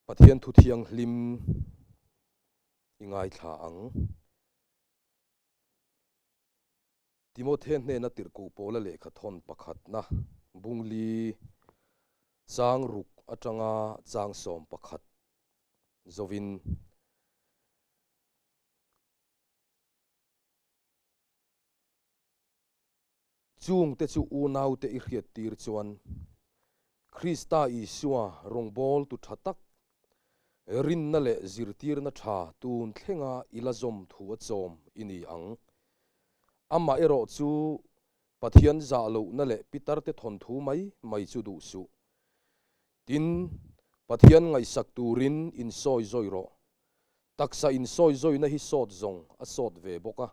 Pathian thu thianghlim i ngaithla ang. Timothe hnena tirhkoh pawla lehkha thawn pakhatna bungli chang ruk atanga chang 11 zovin. Chungte chu unaute i hriattir chuan Krista Isua rawngbawltu tha tak, rinna leh zirtirna tha tun thlenga i la zawm thu a chawm i ni ang. Amah erawh chu Pathian zah lohna leh pitarte thawnthu mai mai chu duh suh. Tin, Pathian ngaihsak turin insawi zawi rawh. Taksa insawi zawina hi sawt zawng a sawt ve bawk a.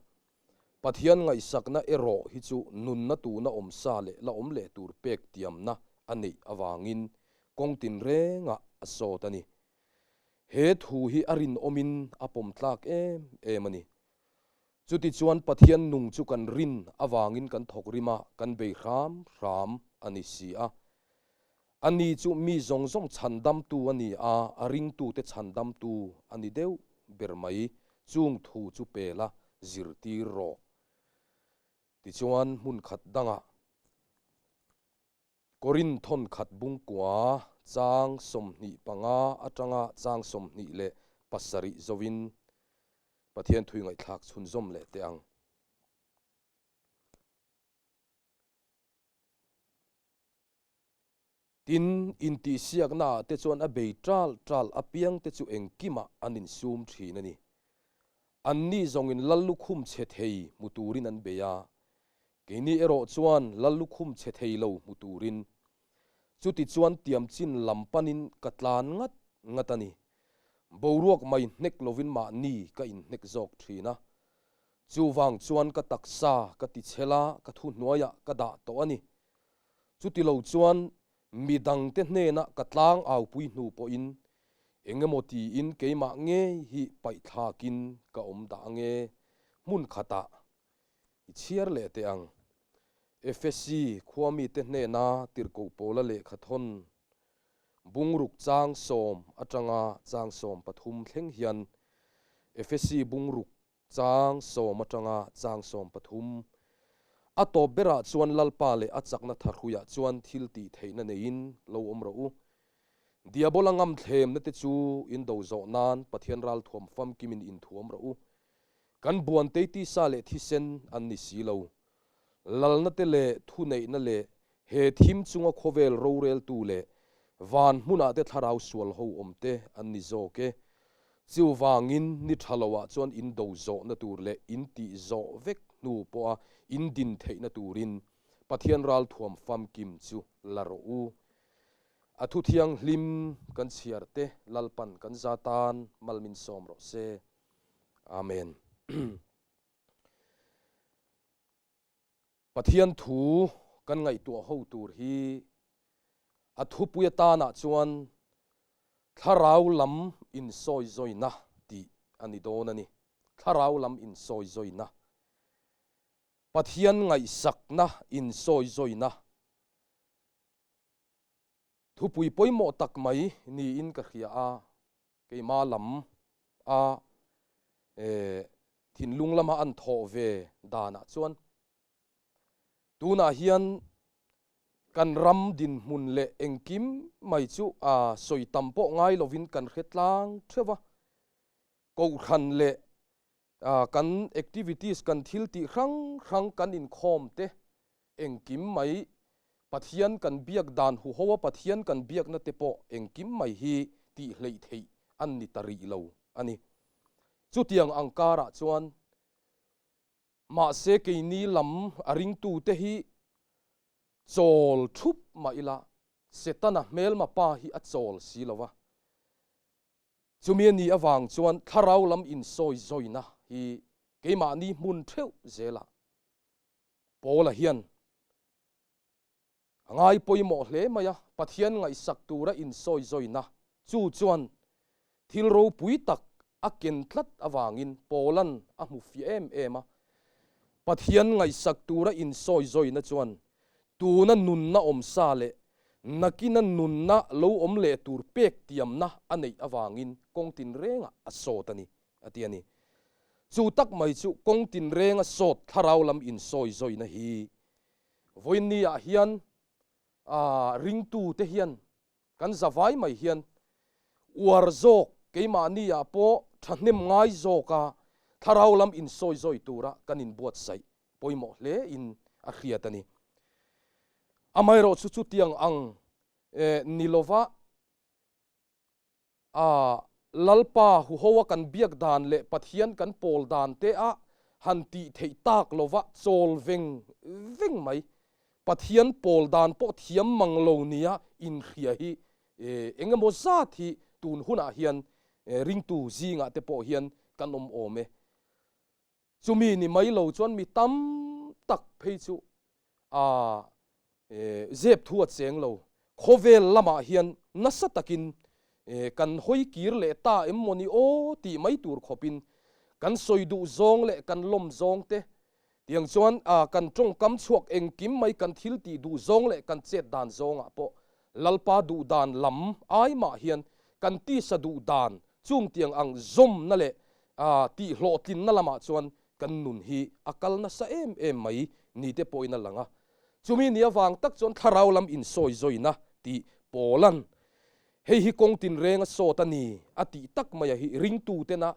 Pathian ngaihsakna erawh hi chu nunna tuna awm sa leh la awm leh tur pek tiamna a neih avangin kawng tinrengah a sawt a ni. He thu hi a rinawmin a pawm tlak em em a ni. Chutichuan Pathian nung chu kan rin avangin kan thawk rim a, kan bei hram hram a ni si a. Ani chu mi zawng zawng chhandamtu a ni a, a ringtute chhandamtu a ni deuh ber mai. Chung thu chu pe la, zirtir rawh. Tichuan hmun khat dangah Korin thawn khat bungkua chang 25 atanga chang 27 zovin Pathian thui ngaihthlak chhunzawm leh teh ang. Tin, intihsiaknaah te chuan a bei ṭal ṭal apiang te chu engkimah an insum ṭhin a ni. Anni zawngin lal lukhum chhe thei hmu turin an bei a, keini erawh chuan lal lukhum chhe thei lo hmu turin. Chuti chuan tiam chin lam panin ka tlan ngat ngat a ni. Boruak mai hnek lovin mahni ka inhnek zawk ṭhin a. Chuvang chuan ka taksa ka ti chhel a, ka thuhnuaiah ka dah tawh a ni. Chuti lo chuan mi dangte hnena ka tlang aupui hnu pawhin eng emaw tiin keimah ngei hi paihthlakin ka awm dah ange, hmun khatah i chhiar leh teh ang. Efesi khua mite hnena tirhkoh pawla lehkha thawn bungruk chang 10 atanga chang 13 thleng hian Efesi bungruk Chang 10 atanga chang 13. A tawp berah chuan Lalpa leh a chakna tharhuiah chuan thil tih theihna neiin lo awm rawh u. Diabola ngam thlemna te chu in do zawh nan Pathian ralthuam famkimin inthuam rawh u. Kan buantei tisa leh thisen an ni si lo. Lalna te leh thuneihna leh he thim chunga khawvel roreltu leh van hmunah te thlarau sual ho awm te an ni zawk e. Chuvangin ni tha loah chuan in do zawhna tur leh in tih zawh vek hnu pawha in din theihna turin Pathian ralthuam famkim chu la rawh u. A thu thianghlim kan chhiar te Lalpan kan za tan mal min sawm rawh se. Amen. Pathian thu kan ngaihtuah ho tur hi a thupui atanah chuan thlarau lam insawizawina tih a ni dawn a ni. Thlarau lam insawizawina. Pathian ngaihsakna insawizawina. Thupui pawimawh tak mai niin ka hria a, keimah lam a thinlung lama an thawh ve danah chuan tunah hian kan ram dinhmun leh engkim mai chu a sawi tam pawh ngai lovin kan hre tlang theuh va, kohhran leh kan activities kan thil tih hrang hrang kan inkhawm te engkim mai Pathian kan biak dan huho a Pathian kan biakna te pawh engkim mai hi tih hleih theih an ni ta rih lo a ni. Chutiang ang karah chuan mahse keini lam a ringtute hi chawl thup mah ila Setana hmelma pa hi a chawl si lo va. Chumi a nih avang chuan thlarau lam insawi zawina hi keimahni hmun theuh zelah Paula hian a ngai pawimawh hle mai a, Pathian ngaihsak tura insawi zawina chu chuan thil ropui tak a ken tlat avangin Paula'n a hmu fiah em em a. Pathian ngaihsak tura insawi zawina chuan tuna nunna awmsa leh Nakina nunna lo awm leh tur pek tiamna a neih avangin kawng tinrengah a sawt a ni, a ti a ni. Chu tak mai chu kawng tinrenga sawt thlarau lam insawi zawina hi vawiinniah hian ringtute hian kan zavai mai hian uar zawk keimahniah pawh thahnem ngai zawka thlarau lam insawi zawi tura kan inbuatsaih pawimawh hle in a hriat a ni. Amaherawh chu chutiang ang ni lova a Lalpa huhoa kan biak dan leh Pathian kan pawl dan te a han tih theih tak lova chawl veng veng mai. Pathian pawl dan pawh thiam mang lo nia inhria hi eng emaw zat hi tun hunah hian ringtu zingah te pawh hian kan awm awm e. Chumi ni mai lo chuan mi tam tak phei chu a zep thu a cheng lo. Khawvel lamah hian nasa takin kan hawi kir leh ta em maw ni aw tih mai tur khawpin kan sawi duh zawng leh kan lawm zawng te tiang chuan kan tawngkam chhuak engkim mai kan thil tih duh zawng leh kan chet dan zawngah pawh Lalpa duh dan lam ai mah hian kan tisa duh dan chung tiang ang zawmna leh tih hlawhtlinna lamah chuan kan nun hi a kal nasa em em mai ni te pawhin a lang a. Chumi ni avang tak chuan thlarau lam insawi zawina tih Paula'n hei hi kawng tinreng a sawt a ni a tih tak maia hi ringtutena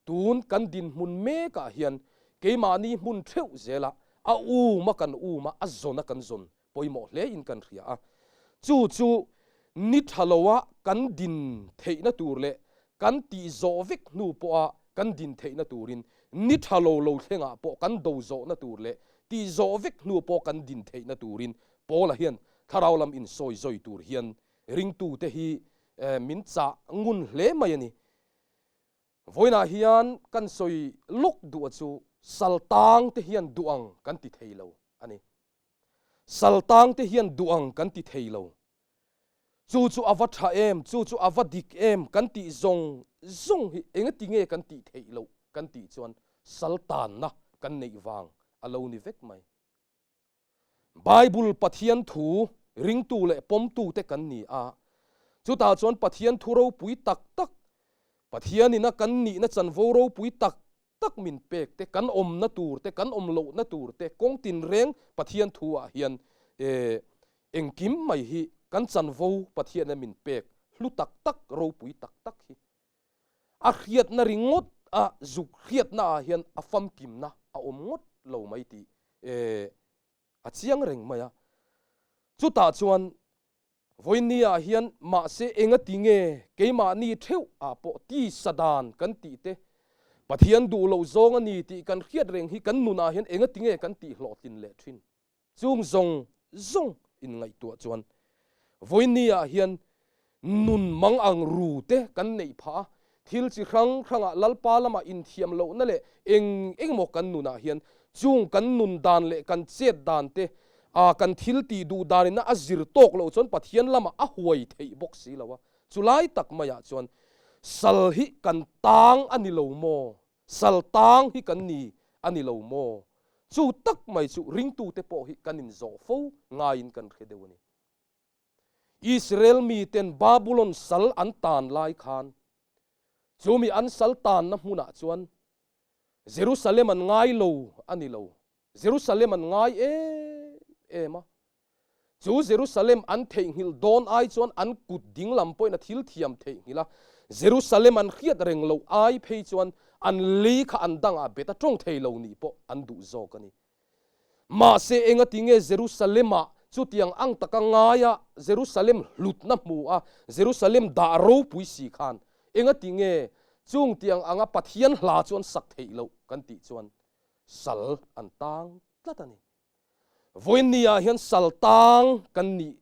tun kan dinhmun mekah hian keimahni hmun theuh zela a uma kan uma a zawna kan zawn pawimawh hle in kan hria a, chu chu ni tha loa kan din theihna tur leh kan tih zawh vek hnu pawha kan din theihna turin ni tha lo lo thlengah pawh kan do zawhna tur leh tih zawh vek hnu pawh kan din theihna turin Paula hian thlarau lam insawi zawi tur hian ringtute hi min chah ngun hle mai a ni. Vawiinah hian kan sawi lawk duh a chu saltang te hian duh ang kan ti thei lo a ni. Saltang te hian duh ang kan ti thei lo. Chu chu a va tha em, chu chu a va dik em kan tih zawng zawng hi engati nge kan tih theih loh kan tih chuan saltanna kan neih vang a lo ni vek mai. Bible Pathian thu ringtu leh pawmtu te kan ni a, chutah chuan Pathian thu ropui tak tak, Pathianina kan nihna chanvo ropui tak tak min pek te, kan awmna tur te, kan awm lohna tur te, kawng tinreng Pathian thu ah hian engkim mai hi kan chanvo Pathian min pek hlu tak tak, ropui tak tak hi a hriatna ringawt a zuk hriatna ah hian a famkimna a awm ngawt lo mai tih a chiang reng mai a. Chutah chuan Vawinia hian mahse engati nge keimahni theuh ah pawh tisa dan kan tih te, Pathian duh loh zawng a ni tih kan hriat reng hi kan nunah hian engati nge kan tih hlawhtlin leh thin? Chung zawng zawng inngaihtuah chuan vawinia hian nun mang ang ru te kan neih phah a, thil chi hrang hrangah Lalpa lamah inthiam lohna leh eng engemaw kan nunah hian chung kan nun dan leh kan chet dan te A kan thil tih duh danin a zir tawk loh chuan Pathian lamah a huai theih bawk si lo a. Chu lai tak maiah chuan sal hi kan tang a ni lo maw? Sal tang hi kan ni a ni lo maw? Chu tak mai chu ringtute pawh hi kan inzawh fo ngaiin kan hre deuh a ni. Israel miten Babulon sal an tan lai khan chumi an sal tanna hmunah chuan Jerusalem an ngai lo a ni lo. Jerusalem an ngai em em a. Chu Jerusalem an theihnghilh dawn ai chuan an kut dinglam pawhin a thil thiam theihnghilh a. Jerusalem an hriat reng loh ai phei chuan an lei kha an dangah bet a tawng thei lo nih pawh an duh zawk a ni. Mahse engati nge Jerusalem-ah chutiang ang taka ngaia Jerusalem hlutna hmu a, Jerusalem dah ropui si khan engati nge chung tiang anga Pathian hla chu an sak theih loh kan tih chuan sal an tang tlat a ni. Vawiinniah hian sal tang kan nih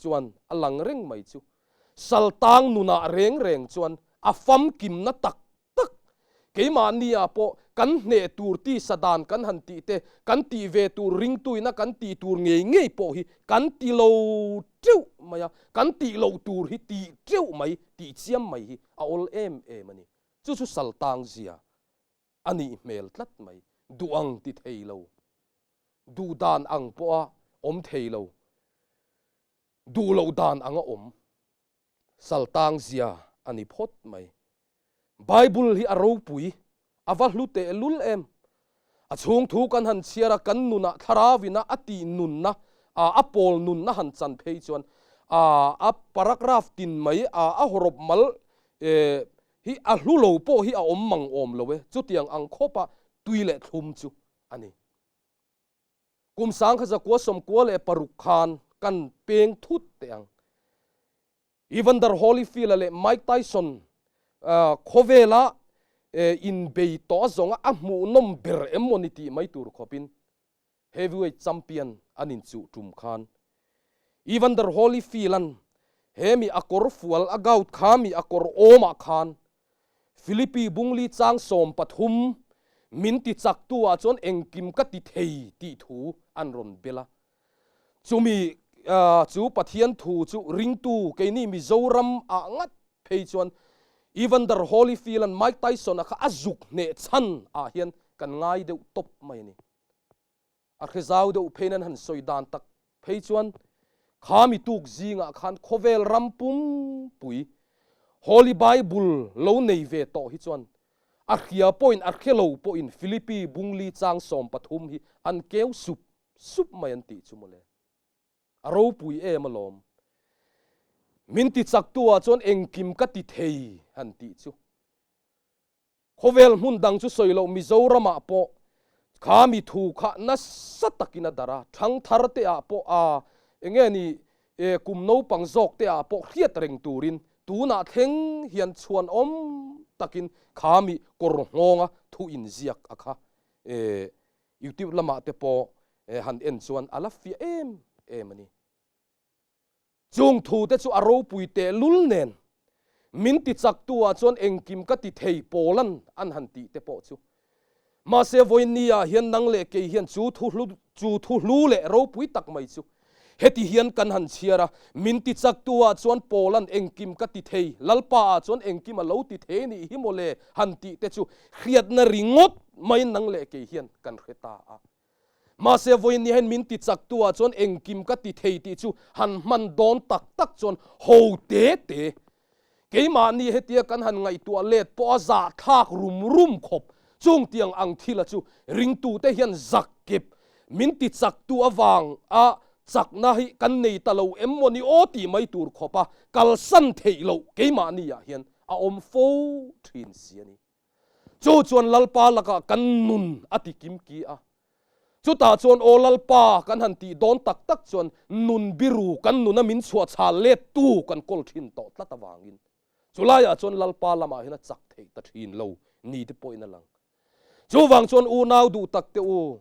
chuan a lang reng mai chu. Sal tang nunah reng reng chuan a famkimna tak tak keimahniah pawh kan hneh tur tisa dan kan han tih te, kan tih ve tur ringtuina kan tih tur ngei ngei pawh hi kan ti lo teuh mai a, kan tih loh tur hi tih teuh mai, tih chiam mai hi a awl em em a ni. Chu chu sal tang zia a nih hmel tlat mai. Duh ang ti thei lo, duh dan ang pawha awm thei lo. Duh loh dan anga awm saltang zia a ni phawt mai. Bible hi a ropui, a va hlu tehlul em. A chhung thu kan han chhiar a, kan nunah thlarauina a tih nunna, a a pawl nunna han chan phei chuan a a paragraph tin mai a a hawrawp mal hi a hlu lo pawh hi a awm mang awm lo e, chutiang ang khawpa tui leh thlum chu a ni. Kum 1996 khan kan peng thut teh ang. Evander Holyfield-a leh Mike Tyson khawvela inbei tawh zawnga a hmuhnawm ber em maw ni tih mai tur khawpin heavyweight champion an inchuh tum khan Evander Holyfield-a'n he mi a kawr fual a gout kha mi a kawr awmah khan Philippi bungli chang 13 min ti chaktu ah chuan engkim ka ti thei tih thu an rawn bel a. Chumi chu Pathian thu chu ringtu keini Mizoram ah ngat phei chuan Evander Holyfield an Mike Tyson a kha a zuk hneh chhan ah hian kan ngai deuh tawp mai a ni. A hre zau deuh pheiin an han sawi dan tak phei chuan kha mi tuk zingah khan khawvel ram pumpui Holy Bible lo nei ve tawh hi chuan a hria pawhin a hre lo pawhin Philippi bungli chang 13 hi an keu sup sup mai an tih chu mawle. A ropui em alawm. Min ti chaktu ah chuan engkim ka ti thei han tih chu. Khawvel hmun dang chu sawi loh Mizoramah pawh kha mi thu kha nasa takin a darh a, thangthar te ah pawh a enge ni e kum naupang zawk te ah pawh hriat reng turin tunah thleng hian chhuan awm takin kha mi kawr nghawnga thu inziak a kha e YouTube lamah te pawh han en chuan a la fiah em em a ni. Chung thute chu a ropui tehlul nen, min ti chaktu ah chuan engkim ka ti thei pawlan an han tih te pawh chu. Mahse vawiin ah hian nang leh kei hian chu thu hlu chu thu hlu leh ropui tak mai chu heti hian kan han chhiar a, min ti chaktu ah chuan pawlan engkim ka ti thei, Lalpa ah chuan engkim a lo ti thei nih hi mawle han tih te chu hriatna ringawt mai nang leh kei hian kan hre ta a. Mahse vawiin ni hian min ti chaktu ah chuan engkim ka ti thei tih chu han hman dawn tak tak chuan ho te te. Keimahni hetia kan han ngaihtuah let pawh a zahthlak rum rum khawp. Chung tiang ang thila chu ringtute hian zak kep min ti chaktu avang a chakna hi kan nei ta lo em maw ni aw tih mai tur khawp a kalsan theih loh keimahni ah hian a awm fo thin si a ni. Chu chuan Lalpa lakah kan nun a ti kim ki a. Chutah chuan aw Lalpa kan han tih dawn tak tak chuan nun biru kan nuna min chhuahchhal lettu kan kawl thin tawh tlat avangin chulaiah chuan Lalpa lamah hian a chak theih ta thin lo ni te pawhin a lang. Chuvang chuan unau duh tak te u,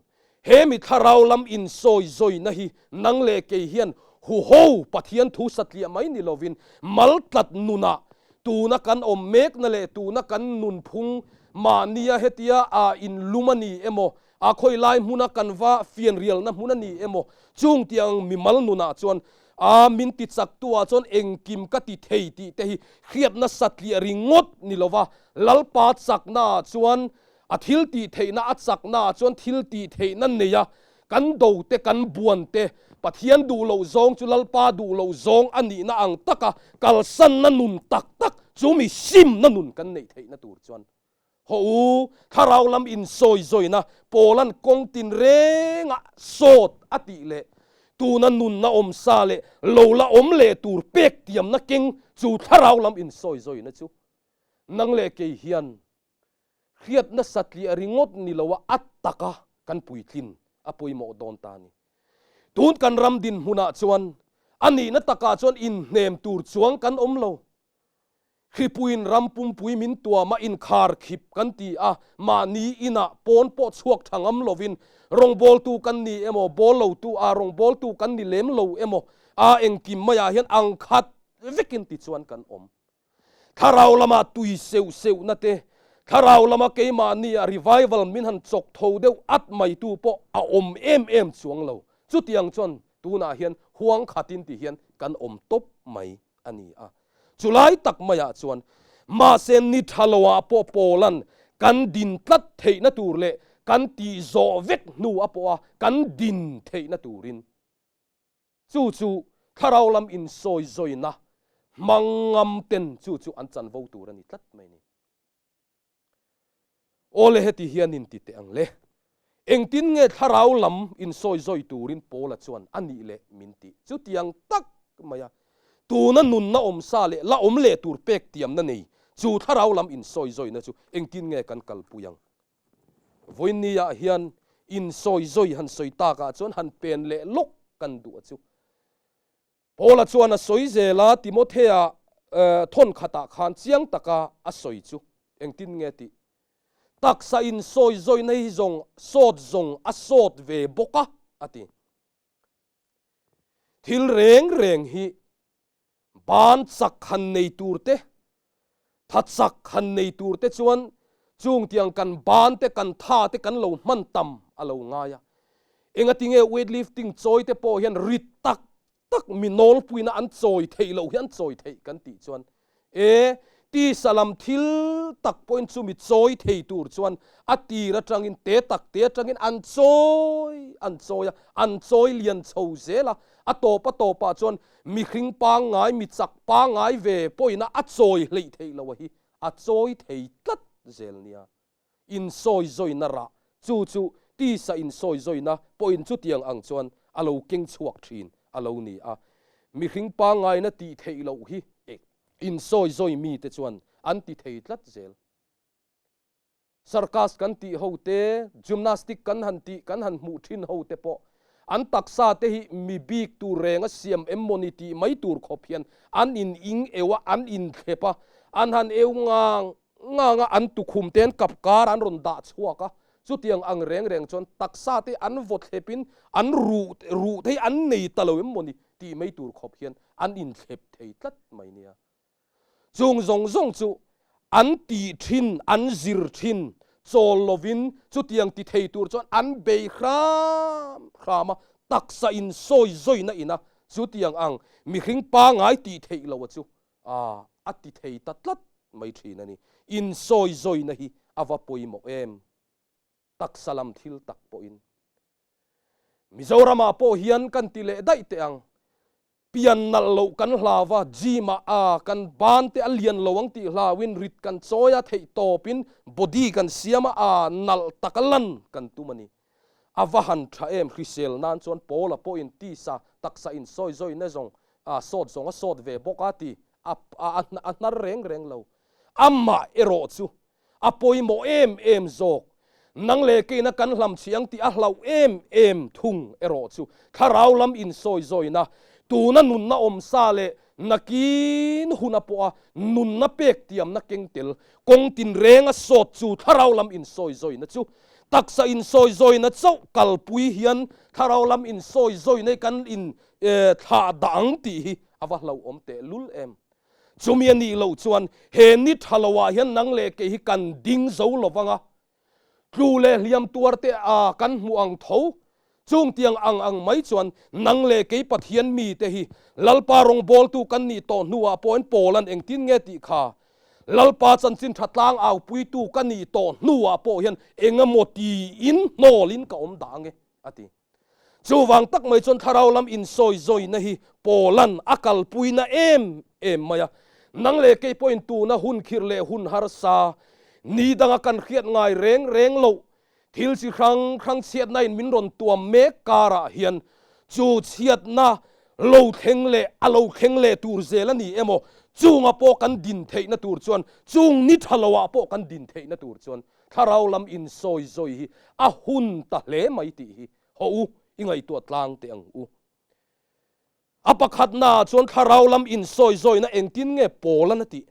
he mi thlarau lam insawi zawina hi nang leh kei hian huho Pathian thu satliah mai ni lovin maltlat nunah Tuna kan awm mekna leh tuna kan nunphung mahnia hetia a inlum a ni emaw, a khawi lai hmuna kan va fianrialna hmun a ni emaw, chung tiang mimal nunah chuan a min ti chaktuah chuan engkim ka ti thei tih te hi hriatna satliah ringawt ni lova, Lalpa chaknaah chuan a thil tih theihna a chaknaah chuan thil tih theihna nei a, Kan do te, kan buan te, Pathian duh loh zawng chu Lalpa duh loh zawng a nihna ang taka kalsanna nun tak tak chu mi simna nun kan neih theihna tur chuan haw u, thlarau lam insawi zawina Paula'n kawng tinrengah sawt a tih leh tuna nunna awm sa leh lo la awm leh tur pek tiamna keng chu thlarau lam insawi zawina chu nang leh kei hian Hriatna satliah ringawt ni loa a taka kan puitlin a pawimawh dawn ta a ni. Tun kan ram dinhmunah chuan a nihna takah chuan inhnem tur chuang kan awm lo. Hripuiin ram pumpui min tuam a, inkhar khip kan ti a, mahni inah pawn pawh chhuak tha ngam lovin rawngbawltu kan ni emaw, bawl lotu a rawngbawltu kan ni lem lo emaw, a engkim maiah hian angkhat vekin tichuan kan awm. Thlarau lama tui seuh seuhna te, thlarau lama keimahni a revival min han chawk tho deuh at mai tu pawh a awm em em chuang lo. Chutiang chuan tunah hian huang khatin ti hian kan awm tawp mai a ni a. Chulai tak maiah chuan mahse ni tha loah pawh Paula'n kan din tlat theihna tur leh kan tih zawh vek hnu a pawha kan din theihna turin, Chu chu Thlarau lam insawizawina hmang ngam ten chu chu an chanvo tur a ni tlat mai ni. Awle heti hian in ti teh ang le. Engtin nge thlarau lam insawizawi turin Paula chuan a nih leh min tih? Chutiang tak maia tuna nunna awmsa leh la awm leh tur pek tiamna nei chu thlarau lam insawizawina chu engtin nge kan kalpui ang? Vawiinniah hian insawizawi han sawi takah chuan han pen leh lawk kan duh a chu. Paula chuan a sawi zel a, Timothea thawn khatah khan chiang taka a sawi chu engtin nge tih? Taksa insawi zawina hi zawng sawt zawng a sawt ve bawk a, a ti. Thil reng reng hi ban chak han nei tur te, tha chak han nei tur te chuan chung tiang kan ban te kan tha te kan lo hman tam a lo ngai a. Engatinge weightlifting chawi te pawh hian rit tak tak mi nawlpuina an chawi theih loh hi an chawi theih kan tih chuan e tisa lam thil tak pawhin chu mi chawi thei tur chuan a tir atangin te tak te atangin an chawi an chawi a, an chawi lian chho zel a, a tawp a tawpah chuan mihring pangngai mi chak pangngai ve pawhin a chawi hleih theih loh a hi a chawi thei tlat zel nia. Insawizawina rah, chu chu tisa insawizawina pawhin chutiang ang chuan a lo keng chhuak thin a lo ni a. Mihring pangngaina tih theih loh hi insawizawi mite chuan an ti thei tlat zel. Circus kan tih ho te, gymnastic kan han tih kan han hmuh thin ho te pawh an taksa te hi mi bik tur reng a siam em mawni tih mai tur khawp hian an in ing eu a, an inthlep a, an han eu ngang Nganga an tukhum te an kap kar an rawn dah chhuak a, chutiang ang reng reng chuan taksa te an vaw thlepin an ruh ruh te hi an nei ta lo em mawni tih mai tur khawp hian an inthlep thei tlat mai nia. Chung zawng zawng chu an tih thin, an zir thin chawl lovin chutiang ti thei tur chuan an bei hram hram a, taksa insawi zawina ina chutiang ang mihring pangai tih theih loh a chu A, a ti thei ta tlat mai thin a ni. Insawi zawina hi a va pawimawh em? Taksa lam thil tak pawhin. Mizoramah pawh hian kan ti leh daih teh ang. Pian nalh loh kan hlau a, gym ah a, kan ban te a lian lo ang tih hlauin rit kan chawi a, theih tawpin body kan siam a, a nalh tak a lan kan tum a ni. A va han tha em hrisel nan chuan Paula pawhin tisa taksa insawi zawina zawng a sawt zawng a sawt ve bawk a ti a a hnar reng reng lo. Amah erawh chu a pawimawh em em zawk. Nang leh keina kan hlam chiang tih a hlauh em em thung erawh chu thlarau lam insawi zawina tuna nunna awmsa leh nakin huna pawha nunna pek tiamna keng tel kawng tinrenga sawt chu thlarau lam insawi zawina chu Taksa insawi zawina chauh kalpui hian thlarau lam insawi zawina hi kan in thlah dah ang tih hi a va hlauhawm teh lul em. Chumi a nih loh chuan he ni tha loah hian nang leh kei hi kan ding zo lo vang a, tlu leh hliam tuar te a kan hmuh ang tho. Chung tiang ang ang mai chuan nang leh kei Pathian mite hi Lalpa rawngbawltu kan nih tawh hnuah pawhin Paula'n engtin nge tih kha Lalpa chanchin tha tlang aupuitu ka nih tawh hnuah pawh hian engemaw tiin hnawlin ka awm dah ange, a ti. Chuvang tak mai chuan thlarau lam insawi zawina hi Paula'n a kalpuina em em mai a. Nang leh kei pawhin tuna hun khirh leh hun harsa ni danga kan hriat ngai reng reng loh Thil chi hrang hrang chhiatna in min rawn tuam mek karah hian chu chhiatna lo thleng leh a lo thleng leh tur zel a ni emaw chunga pawh kan din theihna tur chuan chung ni tha loah pawh kan din theihna tur chuan thlarau lam insawi zawi hi a hun ta hle mai tih hi haw u i ngaihtuah tlang teh ang u. A pakhatnaah chuan thlarau lam insawi zawina engtin nge pawl an a tih?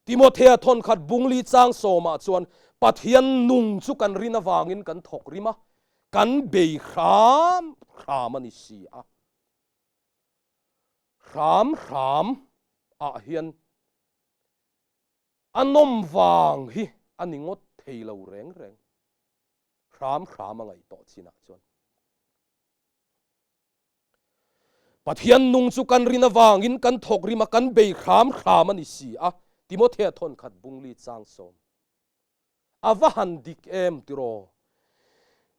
Timothea thawnkhat bungli chang sawmah chuan Pathian nung chu kan rin avangin kan thawk rim a, kan bei hram hram a ni si a. Hram hram ah hian a nawm vang hi a ni ngawt thei lo reng reng. Hram hram a ngaih tawh chinah chuan. Pathian nung chu kan rin avangin kan thawk rim a, kan bei hram hram a ni si a, Timothea thawnkhat bungli chang sawm. A va han dik em tiraw?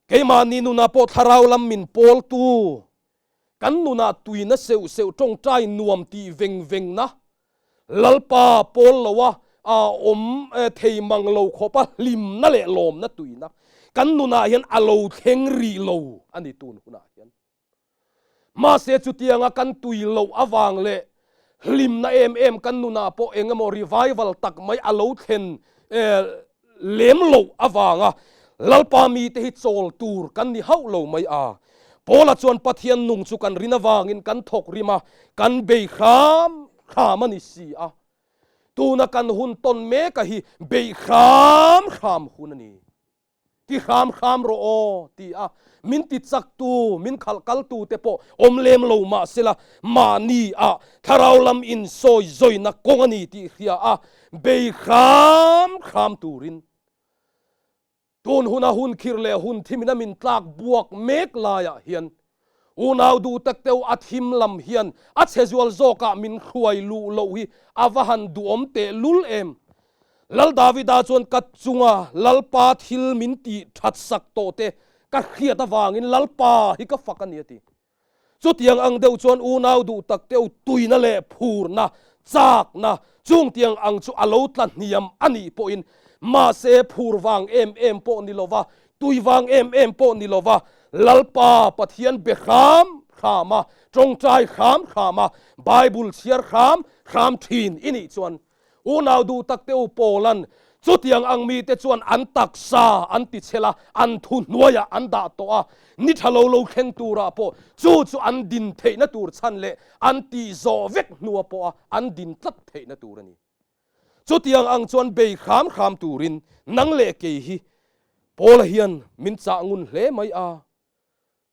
Keimahni nunah pawh thlarau lam min pawltu, Kan nunah tuina seuh seuh tawngtai nuam tih veng vengna Lalpa pawl loa a awm thei mang lo khawpa hlimna leh lawmna tuina kan nunah hian a lo thleng rih lo a ni tun hunah hian. Mahse chutianga kan tui loh avang leh hlimna em em kan nunah pawh eng emaw revival tak mai a lo thlen lem loh avanga Lalpa mite hi chawl tur kan ni hauh lo mai a. Paula chuan Pathian nung chu kan rin avangin kan thawk rim a, kan bei hram hram a ni si a. Tuna kan hun tawn meka hi bei hram hram hun a ni. Ti hram hram rawh aw, ti a min ti chaktu, min khalh kaltu te pawh awm lem lo mah sela, mahni ah thlarau lam in sawi zawina kawng a ni tih hria a, bei hram hram turin tun huna hun khir leh hun thimin a min tlak buak mek laiah hian unau duh tak teuh a thim lam hian a chhe zual zawkah min hruai luh loh hi a va han duhawm teh lul em. Lal Davida chuan ka chunga Lalpa thil min tih that sak tawh te ka hriat avangin Lalpa hi ka fak a ni a ti. Chutiang ang deuh chuan unau duh tak teuh tuina leh phurna, chakna, chungtiang ang chu a lo tla hniam a nih pawhin mahse phur vang em em pawh ni lova, tui vang em em pawh ni lova, Lalpa Pathian be hram hram a, tawngtai hram hram a, Bible chhiar hram hram thin i nih chuan Unau duh tak te u Paulan chutiang ang mite chuan an taksa an ti chhel a, an thu hnuaiah an dah tawh a, ni tha lo lo thleng turah pawh chu chu an din theihna tur chhan leh an tih zawh vek hnua pawha an din tlat theihna tur a ni. Chutiang ang chuan bei hram hram turin nang leh kei hi Paula hian min chah ngun hle mai a.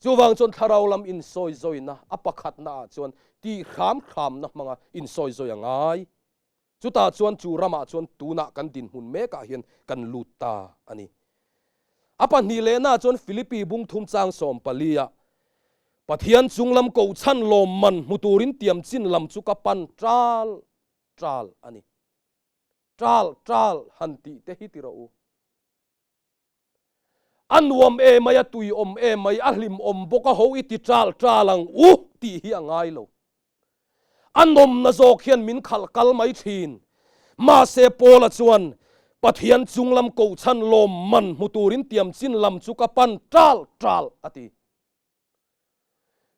Chuvang chuan thlarau lam insawizawi-na a pakhatnaah chuan tih hram hramna hmanga insawizawi a ngai. Chutah chuan chu ramah chuan tunah kan dinhmun mekah hian kan lut ta a ni. A pahnih lehnaah chuan Philippi bung thum chang 14-ah, Pathian chunglam kohchhan lawmman hmu turin tiam chin lam chu ka pan ṭal ṭal a ni. Ṭal ṭal han tih te hi ti rawh u. A nuam e mai, a tui awm e mai, a hlim awm bawk a, ho i ti ṭal ṭal ang u tih hi a ngai lo. A nawmna zawk hian min khalh kal mai ṭhin. Mahse Paula chuan, Pathian chunglam kohchhan lawm man hmu turin tiam chin lam chu ka pan ṭal ṭal a ti.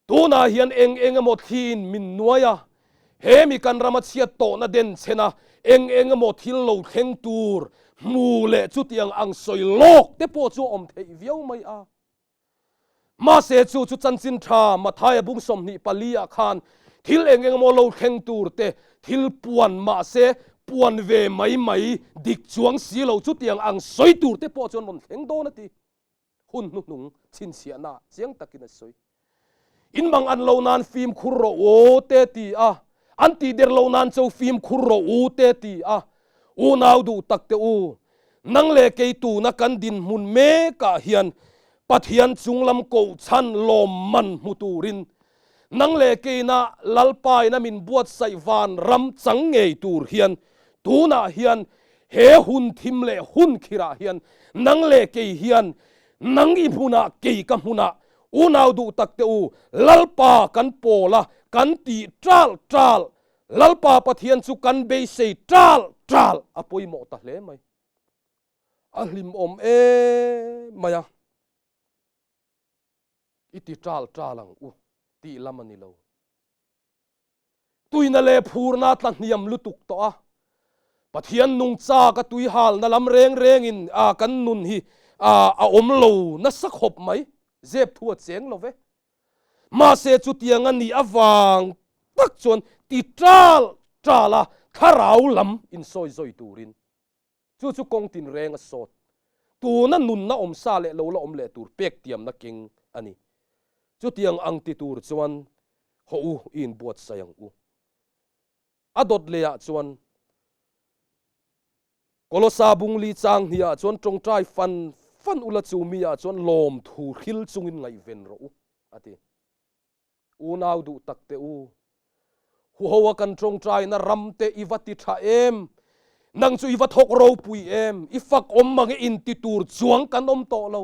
Tunah hian eng eng emaw thliin min nuai a, he mi kan rama chhiat tawhna den chhen a, eng eng emaw thil lo thleng tur hmu leh chutiang ang sawi lawk te pawh chu a awm theih viau mai a. Mahse chu chu chanchin tha Mathaia bung 24 ah khan thil eng eng emaw lo thleng tur te thil puan mahse puan ve mai mai dik chuang si lo chutiang ang sawi tur te pawh chuan rawn thleng dawn a ti. Hun hnuhnung chhinchhiahna chiang takin a sawi. In mang an lo nan fimkhur rawh u te ti a, an tih der lo nan cho fimkhur rawh u te ti a, unau duh tak te u, nang leh kei tuna kan dinhmun mekah hian Pathian chunglam kohchhan lawmman hmu turin nang leh keina Lalpaina min buatsaih van ram chang ngei tur hian tunah hian he hun thim leh hun khirah hian nang leh kei hian nang i hmunah kei ka hmunah unau duh tak te u Lalpa kan pawl a kan tih ṭal ṭal Lalpa Pathian chu kan beisei ṭal ṭal a pawimawh ta hle mai. A hlimawm em mai a. I ti ṭal ṭal ang u tih lam a ni lo. Tuina leh phurna tla hniam lutuk tawh a, Pathian nungcha ka tui halna lam reng rengin a kan nun hi a a awm lo nasa khawp mai, zep thu a cheng lo ve. Mahse chutiang a nih avang tak chuan ti ṭal ṭal a thlarau lam insawi zawi turin Chu chu kawng tinreng a sawt. Tuna nunna awm sa leh lo la awm leh tur pek tiamna keng a ni. Chutiang ang ti tur chuan haw u i inbuatsaih ang u. A dawt lehah chuan Kolosa bungli chang hniah chuan tawngtai fan fan ula chu miah chuan lawmthu hril chungin ngaihven rawh u, a ti. Unau duh tak te u, huhoa kan tawngtaina ram te i va ti tha em? Nang chu i va thawk ropui em? I fak awm mang e inti tur chuang kan awm tawh lo.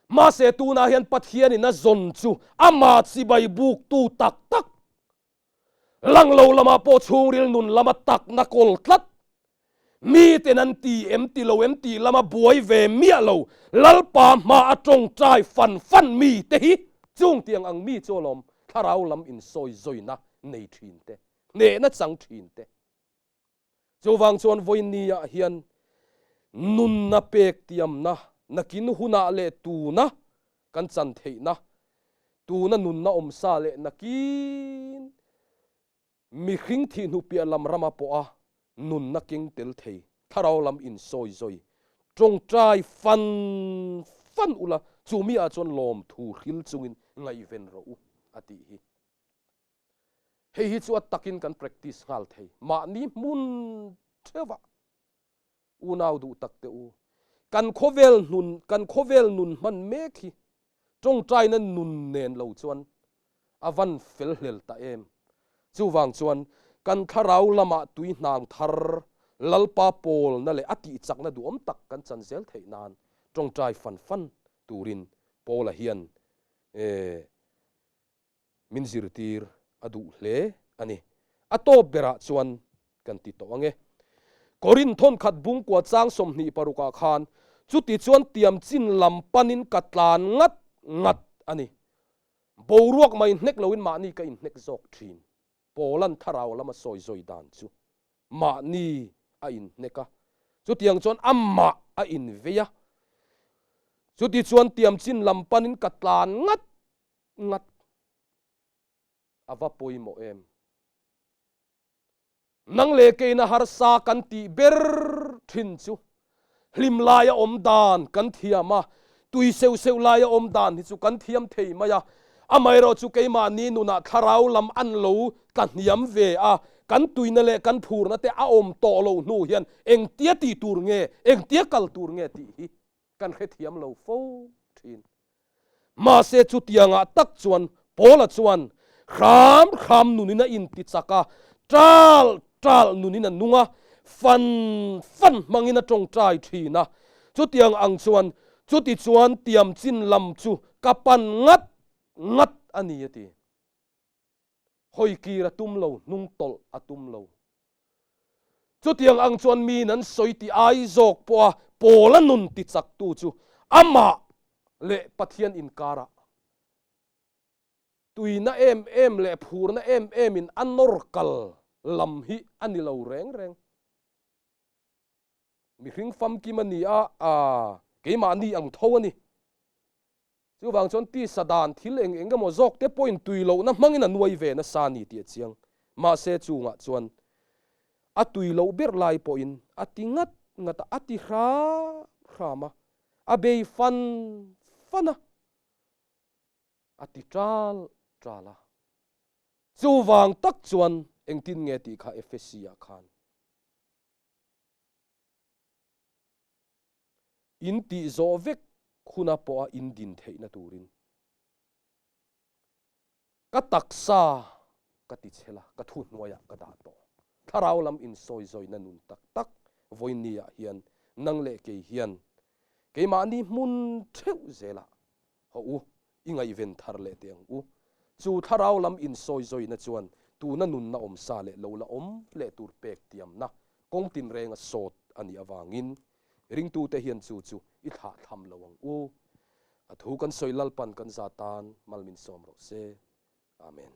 Mahse tunah hian Pathianin a zawn chu amah chibai buktu tak tak, lang lo lamah pawh chhungril nun lama takna kawl tlat, miten an ti em ti lo em tih lama buai ve miah lo, Lalpa hma a tawngtai fan fan mi te hi chung tiang ang mi chu alawm thlarau lam insawi zawina nei thin te, hnehna chang thin te. Chuvang chuan vawinia hian nunna pek tiamna nakin hunah leh tuna kan chan theihna, tuna nunna awmsa leh nakin mihring thih hnu piah lam rama pawha nunna keng tel thei thlarau lam insawi zawi tawngtai fan fan ula chumi ah chuan lawmthu hril chungin ngaihven rawh u a tih hi. Hei hi chu a takin kan practice nghal thei. Mahni hmun theuhah unau duh tak teh u. Kan khawvel hnun, kan khawvel nun hman mek hi tawngtaina nun nen lo chuan a van fel hlel ta em. Chuvang chuan kan thlarau lamah tui hnang thar Lalpa pawlna leh a tihchakna duhawm tak kan chan zel theih nan tawngtai fan fan turin Paula hian Min zirtir a duh hle a ni. A tawp berah chuan kan ti tawh ang e. Korinth thawnkhat bungkua chang 26 ah khan chuti chuan tiam chin lam panin ka tlan ngat ngat a ni. Boruak mai hnek loin mahni ka inhnek zawk thin. Paula'n thlarau lama sawi zawi dan chu mahni a inhnek a, chutiang chuan amah a invei a. Chuti chuan tiam chin lam panin ka tlan ngat ngat a va pawimawh em? Nang leh keina harsa kan tih ber thin chu hlim laia awm dan kan thiam a, tui seuh seuh laia awm dan hi chu kan thiam thei mai a. Amaherawh chu keimahni nunah thlarau lam an lo tla hniam ve a, kan tuina leh kan phurna te a awm tawh loh hnu hian engtia tih tur nge, engtia kal tur nge tih hi kan hrethiam lo fo thin. Mahse chutiangah tak chuan Paula chuan hram hram nunin a inti chak a, tal tal nunin a nung a, fan fan hmangin a tawngtai thin a. Chutiang ang chuan chuti chuan tiam chin lam chu ka pan ngat ngat a ni a ti. Hawi kir a tum lo, hnung tawlh a tum lo. Chutiang ang chuan miin an sawi tih ai zawk pawha Paula nun tichaktu chu amah leh Pathian inkarah tuina em em leh phurna em emin a nawr kal lam hi a ni lo reng reng. Mihring famkim a ni a, keimahni ang tho a ni. Chuvang chuan tisa dan thil eng eng emaw zawk te pawhin tui lohna hmangin a nuai ve nasa a ni tih a chiang. Mahse chungah chuan a tui loh ber lai pawhin a ti ngat ngat a, a ti hram hram a, a bei fan fan a, a ti tal tal a. Chuvang tak chuan engtin nge tih kha Efesi ah khan. In tih zawh vek huna pawha in din theihna turin ka taksa ka ti chhel a, ka thuhnuaiah ka dah tawh. Thlarau lam insawizawina nun tak tak vawinia hian nang leh kei hian keimahni hmun theuh zelah Hawh u, i ngaihven thar leh teh ang u. Chu thlarau lam insawizawina chuan tuna nunna awmsa leh lo la awm leh tur pek tiamna kawng tinrenga sawt a nih avangin ringtute hian chu chu i thlahthlam lo ang u. A thu kan sawi Lalpan kan za tan mal min sawm rawh se. Amen.